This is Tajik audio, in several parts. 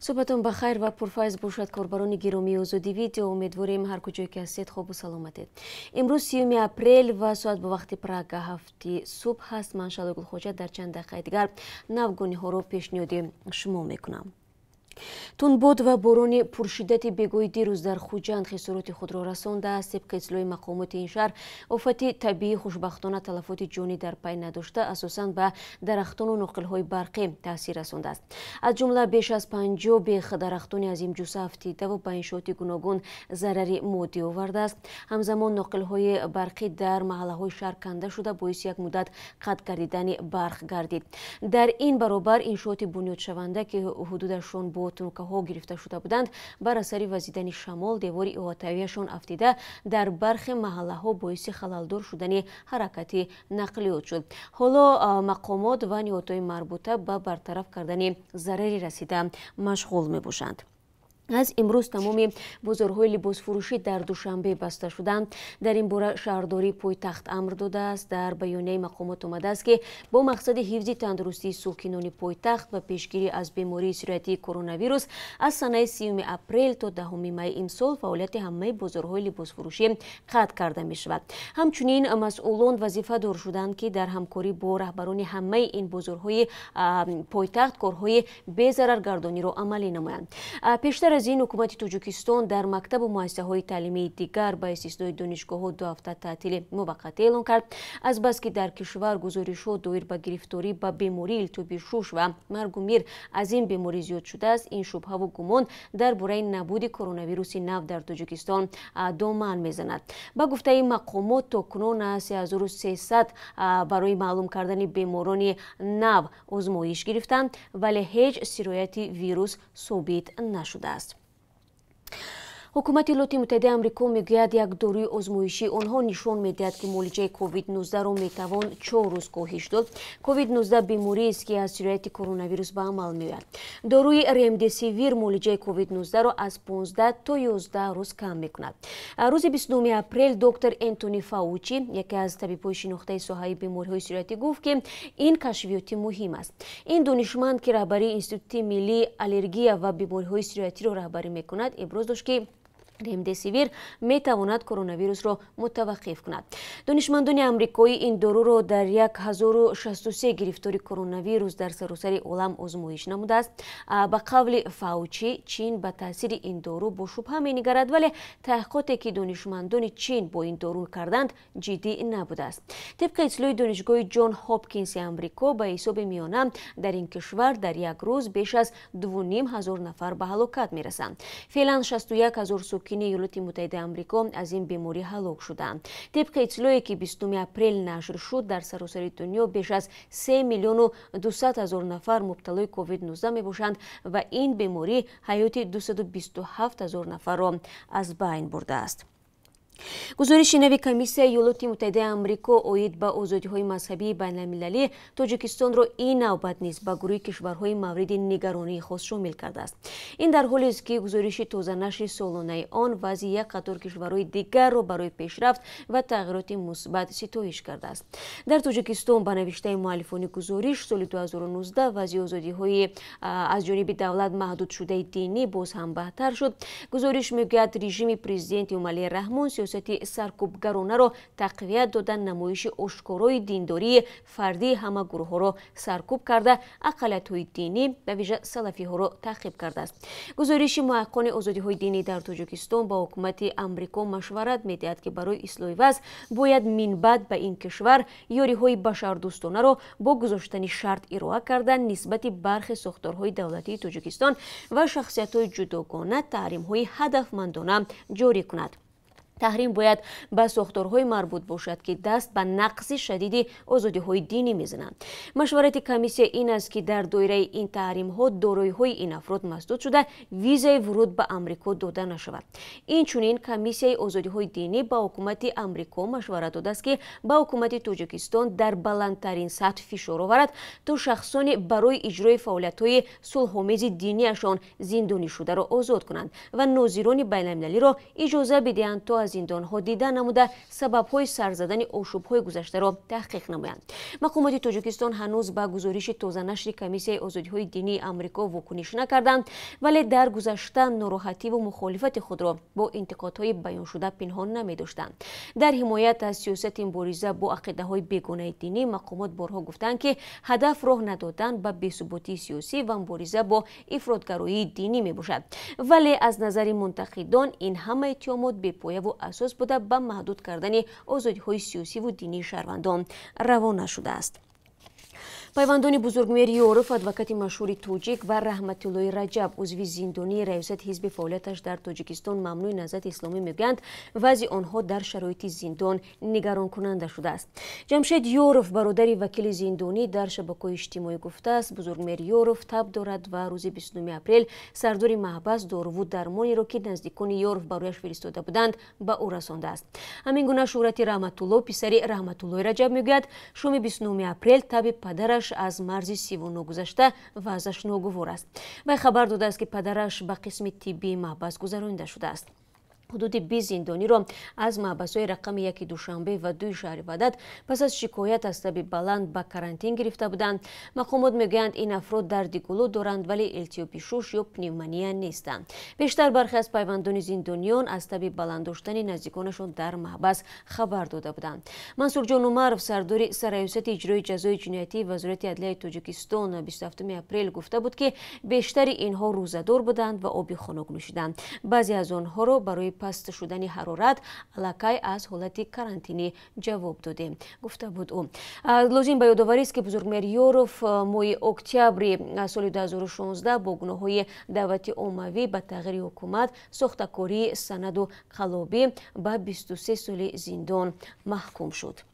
Субҳатон ба хайр ва пурфайз бошад, корбарони гиромии Озодӣ Видео. Умедворем, ҳар куҷое ки ҳастед, хубу саломатед. Имрӯз 30 апрел ва соат ба вақти Прага 7 субҳ ҳаст. Ман, Шаҳло Гулхоҷа, дар чанд дақиқаи дигар навгониҳоро пешниҳоди шумо мекунам. Тунбод ва борони пуршиддати бегоҳи дирӯз дар Хуҷанд хисороти худро расондааст. Тибқи иттилои мақомоти ин шаҳр, офати табиӣ хушбахтона талафоти ҷонӣ дар пай надошта, асосан ба дарахтону ноқилҳои барқӣ таъсир расондааст. Аз ҷумла беш аз 50 бех дарахтони азимҷусса афтидаву ба иншооти гуногун зарари моддӣ овардааст. Ҳамзамон ноқилҳои барқӣ дар маҳаллаҳои шаҳр канда шуда, боиси як муддат қатъ гардидани барқ гардид. Дар ин баробар иншооти бунёдшаванда, ки ҳудудашон бо тунукаҳо гирифта шуда буданд, бар асари вазидани шамол девори иҳотавиашон афтида, дар бархе маҳаллаҳо боиси халалдор шудани ҳаракати нақлиёт шуд. Ҳоло мақомот ва ниҳодҳои марбута ба бартараф кардани зарари расида машғул мебошанд. Аз имрӯз тамоми бозорҳои либосфурӯшӣ дар Душанбе баста шуданд. Дар ин бора шаҳрдории пойтахт амр додааст. Дар баёнияи мақомот омадааст, ки бо мақсади ҳифзи тандурустии сокинони пойтахт ва пешгирӣ аз бемории сироятии коронавирус аз санаи 30 апрел то 10 май имсол фаъолияти ҳамаи бозорҳои либосфурӯшӣ қатъ карда мешавад. Ҳамчунин масъулон вазифадор шуданд, ки дар ҳамкорӣ бо раҳбарони ҳамаи ин бозорҳои пойтахт корҳои безараргардониро амалӣ намоянд. Пештар аз ин ҳукумати Тоҷикистон дар мактабу муассисаҳои таълимии дигар, ба истиснои донишгоҳҳо, 2 ҳафта таътили муваққатӣ эълон кард. Азбаски дар кишвар гузоришҳо доир ба гирифторӣ ба бемории илтиҳоби шуш ва маргу мир аз ин беморӣ зиёд шудааст, ин шубҳаву гумон дар бораи набуди коронавируси нав дар Тоҷикистон доман мезанад. Ба гуфтаи мақомот, то кунун 3300 барои маълум кардани беморони нав озмоиш гирифтанд, вале ҳеҷ сирояти вирус собит нашудааст. Ҳукумати Иёлоти Муттаҳидаи Амрико мегӯяд, як доруи озмоишии онҳо нишон медиҳад, ки муолиҷаи COVID-19-ро метавон 4 рӯз коҳиш дод. COVID-19 бемориест, ки аз сирояти коронавирус ба амал меояд. Доруи Ремдесивир муолиҷаи COVID-19-ро аз 15 то 11 рӯз кам мекунад. Рӯзи 29 апрел доктор Энтони Фаучи, яке аз табибҳои шинохтаи соҳаи бемориҳои сироятӣ, гуфт, ки ин кашфиёти муҳим аст. Ин донишманд, ки раҳбарии Институти миллии аллергия ва бемориҳои сироятиро раҳбарӣ мекунад, иброз дошт, ки Ремдесивир метавонад коронавирусро мутаваққиф кунад. Донишмандони амрикоӣ ин доруро дар 1063 гирифтори коронавирус дар саросари олам озмоиш намудааст. Ба қавли Фаучи, Чин ба таъсири ин дору бо шубҳа менигарад, вале таҳқиқоте, ки донишмандони Чин бо ин дору карданд, ҷиддӣ набудааст. Тибқи иттилои Донишгоҳи Ҷон Ҳопкинси Амрико, ба ҳисоби миёна дар ин кишвар дар як рӯз беш аз 2500 нафар ба ҳалокат мерасанд. Феълан 61 ҳазор сокини Иёлоти Муттаҳидаи Амрико аз ин беморӣ ҳалок шудаанд. Тибқи иттилое, ки 20 апрел нашр шуд, дар саросари дунё беш аз 3 миллиону 200 ҳазор нафар мубталои COVID-19 мебошанд ва ин беморӣ ҳаёти 227 ҳазор нафарро аз байн бурдааст. Гузориши нави Комиссияи Иёлоти Муттаҳидаи Амрико оид ба озодиҳои мазҳабии байналмилалӣ Тоҷикистонро ин навбат низ ба гурӯҳи кишварҳои мавриди нигаронии хос шомил кардааст. Ин дар ҳолест, ки гузориши тозанашри солонаи он вазъи як қатор кишварҳои дигарро барои пешрафт ва тағйироти мусбат ситоиш кардааст. Дар Тоҷикистон, ба навиштаи муаллифони гузориш, соли 2019 вазъи озодиҳои аз ҷониби давлат маҳдудшудаи динӣ боз ҳам баҳтар шуд. Гузориш мегӯяд, режими президенти Эмомалӣ Раҳмон сиёсати саркӯбгаронаро тақвият дода, намоиши ошкорои диндории фардии ҳама гурӯҳҳоро саркӯб карда, ақаллиятҳои динӣ, ба вижа салафиҳоро таъқиб кардааст. Гузориши муҳаққиқони озодиҳои динӣ дар Тоҷикистон ба ҳукумати Амрико машварат медиҳад, ки барои ислоҳи вазъ бояд минбаъд ба ин кишвар ёриҳои башардӯстонаро бо гузоштани шарт ироа карда, нисбати бархе сохторҳои давлатии Тоҷикистон ва шахсиятҳои ҷудогона таҳримҳои ҳадафмандона ҷорӣ кунад. Таҳрим бояд ба сохторҳои марбут бошад, ки даст ба нақзи шадиди озодиҳои динӣ мезананд. Машварати комиссия ин аст, ки дар доираи ин таҳримҳо дороиҳои ин афрод масдуд шуда, визаи вуруд ба Амрико дода нашавад. Инчунин Комиссияи озодиҳои динӣ ба ҳукумати Амрико машварат додааст, ки ба ҳукумати Тоҷикистон дар баландтарин сатҳ фишор оварад, то шахсони барои иҷрои фаъолиятҳои сулҳомези диниашон зиндонӣ шударо озод кунанд ва нозирони байналмилалиро иҷоза бидиҳанд, то аз зиндонҳо дида намуда сабабҳои сар задани ошӯбҳои гузаштаро таҳқиқ намоянд. Мақомоти Тоҷикистон ҳанӯз ба гузориши тозанашри Комиссияи озодиҳои динии Амрико вокуниш накарданд, вале дар гузашта нороҳативу мухолифати худро бо интиқодҳои баёншуда пинҳон намедоштанд. Дар ҳимоят аз сиёсати мубориза бо ақидаҳои бегонаи динӣ мақомот борҳо гуфтанд, ки ҳадаф роҳ надодан ба бесуботии сиёсӣ ва мубориза бо ифротгароии динӣ мебошад. Вале аз назари мунтақидон ин ҳама иттиҳомот бепояву асос буда ба маҳдуд кардани озодиҳои сиёсиву динии шаҳрвандон равона шудааст. Пайвандони Бузургмеҳр Ёров, адвокати машҳури тоҷик, ва Раҳматуллои Раҷаб, узви зиндонии раёсати ҳизби фаъолияташ дар Тоҷикистон мамнӯи Наҳзати Исломӣ, мегӯянд, вазъи онҳо дар шароити зиндон нигаронкунанда шудааст. Ҷамшед Ёров, бародари вакили зиндонӣ, дар шабакаҳои иҷтимоӣ гуфтааст, Бузургмеҳр Ёров таб дорад ва рӯзи 29 апрел сардори маҳбас доруву дармонеро, ки наздикони Ёров барояш фиристода буданд, ба ӯ расондааст. Ҳамин гуна Шӯҳрати Раҳматулло, писари Раҳматуллои Раҷаб, мегӯяд, шоми 29 апрел таби падараш аз марзи 39 гузашта вазъаш ногувор аст. Вай хабар додааст, ки падараш ба қисми тиббии маҳбас гузаронида шудааст. Ҳудуди 20 зиндониро аз маҳбасҳои рақами 1 Душанбе ва 2 шаҳри Ваҳдат пас аз шикоят аз таби баланд ба карантин гирифта буданд. Мақомот мегӯянд, ин афрод дарди гулӯ доранд, вале илтиҳоби шуш ё пневмония нестанд. Бештар бархе аз пайвандони зиндониён аз таби баланд доштани наздиконашон дар маҳбас хабар дода буданд. Мансурҷон Умаров, сардори сарраёсати иҷрои ҷазои ҷиноятии Вазорати адлияи Тоҷикистон, 27 апрел гуфта буд, ки бештари инҳо рӯзадор буданд ва оби хунук нӯшиданд. Баъзе аз онҳоро барои паст шудани ҳарорат аллакай аз ҳолати карантинӣ ҷавоб додем, гуфта буд ӯ. Лозим ба ёдоварист, ки Бузургмеҳр Ёров моҳи октябри соли 2016 бо гуноҳҳои даъвати оммавӣ ба тағйири ҳукумат, сохтакории санаду қаллобӣ ба 23 соли зиндон маҳкум шуд.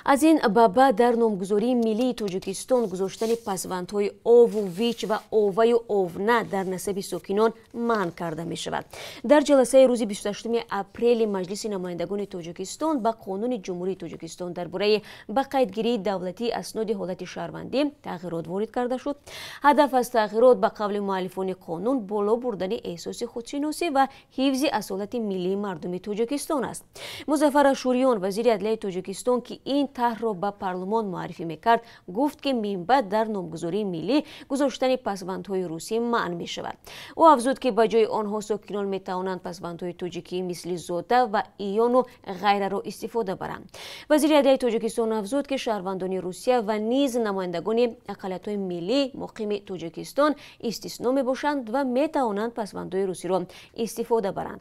Аз ин ба баъд дар номгузории миллии Тоҷикистон гузоштани пасвандҳои ову вич ва оваю овна дар насаби сокинон манъ карда мешавад. Дар ҷаласаи рӯзи 28 апрели Маҷлиси намояндагони Тоҷикистон ба Қонуни Ҷумҳурии Тоҷикистон дар бораи ба қайдгирии давлатии асноди ҳолати шаҳрвандӣ тағйирот ворид карда шуд. Ҳадаф аз тағйирот, ба қавли муаллифони қонун, боло бурдани эҳсоси худшиносӣ ва ҳифзи асолати миллии мардуми Тоҷикистон аст. Музаффар Ашӯриён, вазири адлияи Тоҷикистон, ки ин тарҳро ба парлумон муаррифӣ мекард, гуфт, ки минбаъд дар номгузории миллӣ гузоштани пасвандҳои русӣ манъ мешавад. Ӯ афзуд, ки ба ҷои онҳо сокинон метавонанд пасвандҳои тоҷикӣ мисли зода ва иёну ғайраро истифода баранд. Вазири адлияи Тоҷикистон афзуд, ки шаҳрвандони Русия ва низ намояндагони ақаллиятҳои миллӣ муқими Тоҷикистон истисно мебошанд ва метавонанд пасвандҳои русиро истифода баранд.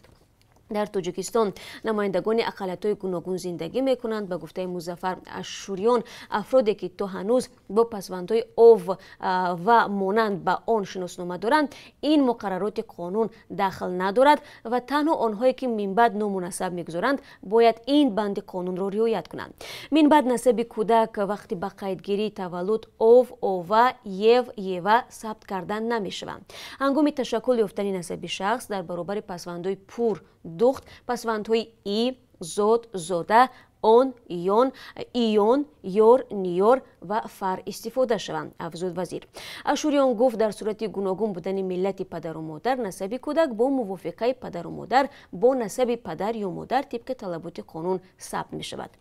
Дар Тоҷикистон намояндагони ақаллиятҳои гуногун зиндагӣ мекунанд. Ба гуфтаи Музаффар Ашӯриён, афроде ки то ҳанӯз бо пасвандҳои ов ва монанд ба он шиноснома доранд, ин муқаррароти қонун дахл надорад ва танҳо онҳое ки минбаъд ному насаб мегузоранд, бояд ин банди қонунро риоят кунанд. Минбаъд насаби кӯдак вақти ба қайдгирии таваллуд ов, ова, ев, ева сабт карда намешаванд. Ҳангоми ташаккул ёфтани насаби шахс дар баробари пасвандҳои пур, духт, пасвандҳои и, зод, зода, он, ён, иён, ёр, ниёр ва фар истифода шаванд, афзуд вазир. Ашӯриён гуфт, дар сурати гуногун будани миллати падару модар, насаби кӯдак бо мувофиқаи падару модар бо насаби падар ё модар тибқи талаботи қонун сабт мешавад.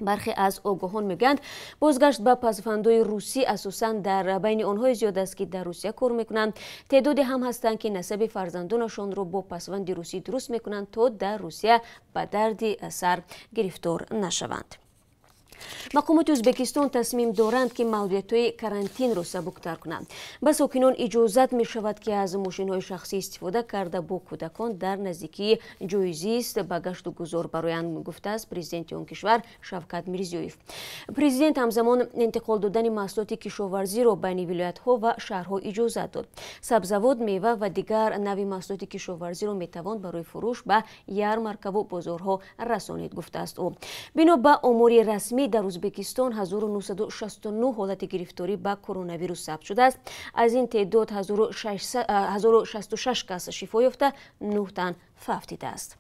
Бархе аз огоҳон мегӯянд, бозгашт ба пасвандҳои русӣ асосан дар байни онҳое зиёд аст, ки дар Русия кор мекунанд. Теъдоде ҳам ҳастанд, ки насаби фарзандонашонро бо пасванди русӣ дуруст мекунанд, то дар Русия ба дарди сар гирифтор нашаванд. Мақомоти Ӯзбекистон тасмим доранд, ки маҳдудиятҳои карантинро сабуктар кунанд. Ба сокинон иҷозат мешавад, ки аз мошинҳои шахсӣ истифода карда бо кӯдакон дар наздикии ҷои зист ба гашту гузор бароянд, гуфтааст президенти он кишвар Шавкат Мирзиёев. Президент ҳамзамон интиқол додани маҳсулоти кишоварзиро байни вилоятҳо ва шаҳрҳо иҷозат дод. Сабзавот, мева ва дигар нави маҳсулоти кишоварзиро метавон барои фурӯш ба ярмаркаву бозорҳо расонид, гуфтааст ӯ. Бино ба омори расмӣ, дар Ӯзбекистон 1969 ҳолати гирифторӣ ба коронавирус сабт шудааст. Аз ин теъдод 1066 кас шифо ёфта, 9 тан фавтидааст.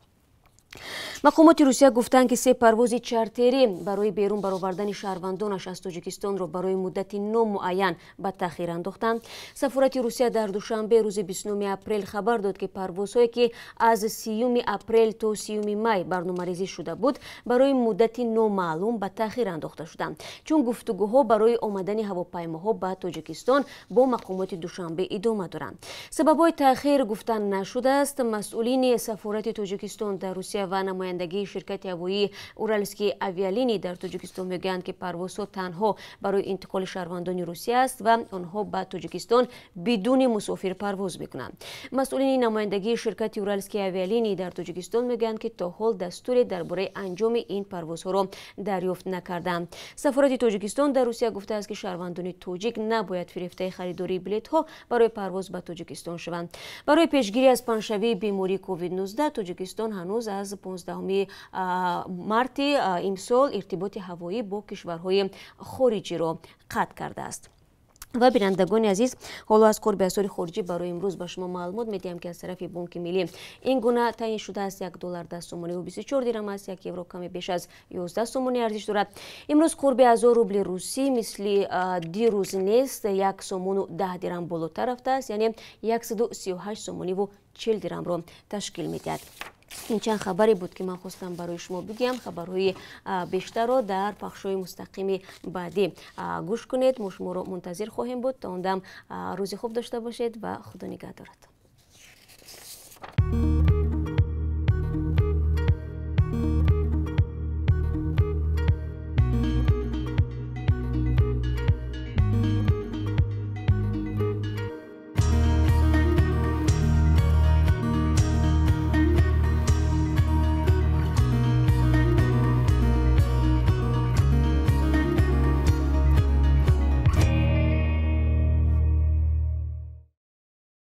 Мақомоти Русия гуфтанд, ки се парвози чартерӣ барои берун баровардани шаҳрвандонаш аз Тоҷикистонро барои муддати номуайян ба таъхир андохтанд. Сафорати Русия дар Душанбе рӯзи 29 апрел хабар дод, ки парвозҳое, ки аз 30 апрел то 30 май барномарезӣ шуда буд, барои муддати номаълум ба таъхир андохта шуданд, чун гуфтугӯҳо барои омадани ҳавопаймоҳо ба Тоҷикистон бо мақомоти Душанбе идома доранд. Сабабҳои таъхир гуфта нашудааст. Масъулини сафорати Тоҷикистон дар Русия ва намояндагии ширкати ҳавоии Уральские авиалинии дар Тоҷикистон мегӯянд, ки парвозҳо танҳо барои интиқоли шаҳрвандони Русия аст ва онҳо ба Тоҷикистон бидуни мусофир парвоз мекунанд. Масъулини намояндагии ширкати Уральские авиалинии дар Тоҷикистон мегӯянд, ки то ҳол дастуре дар бораи анҷоми ин парвозҳоро дарёфт накарданд. Сафорати Тоҷикистон дар Русия гуфтааст, ки шаҳрвандони тоҷик набояд фирефтаи харидории билетҳо барои парвоз ба Тоҷикистон шаванд. Барои пешгирӣ аз паҳншавии бемории COVID-19 Тоҷикистон ҳанӯз аз 15 марти имсол иртиботи ҳавоӣ бо кишварҳои хориҷиро қатъ кардааст. Ва бинандагони азиз, ҳоло аз қурби асъори хориҷӣ барои имрӯз ба шумо маълумот медиҳам, ки аз тарафи Бонки Миллӣ ин гуна таъин шудааст. 1 доллар 10 сомониву 24 дирам аст, 1 евро каме беш аз 11 сомонӣ арзиш дорад. Имрӯз қурби 1000 рубли русӣ мисли дирӯз нест, 1 сомону 10 дирам болотар рафтааст, яъне 138 сомониву 40 дирамро ташкил медиҳад. Ин чанд хабаре буд, ки ман хостам барои шумо бигӯям. Хабарҳои бештарро дар пахшҳои мустақими баъдӣ гӯш кунед. Мо шуморо мунтазир хоҳем буд. То он дам рӯзи хуб дошта бошед ва Худо нигаҳдоратон.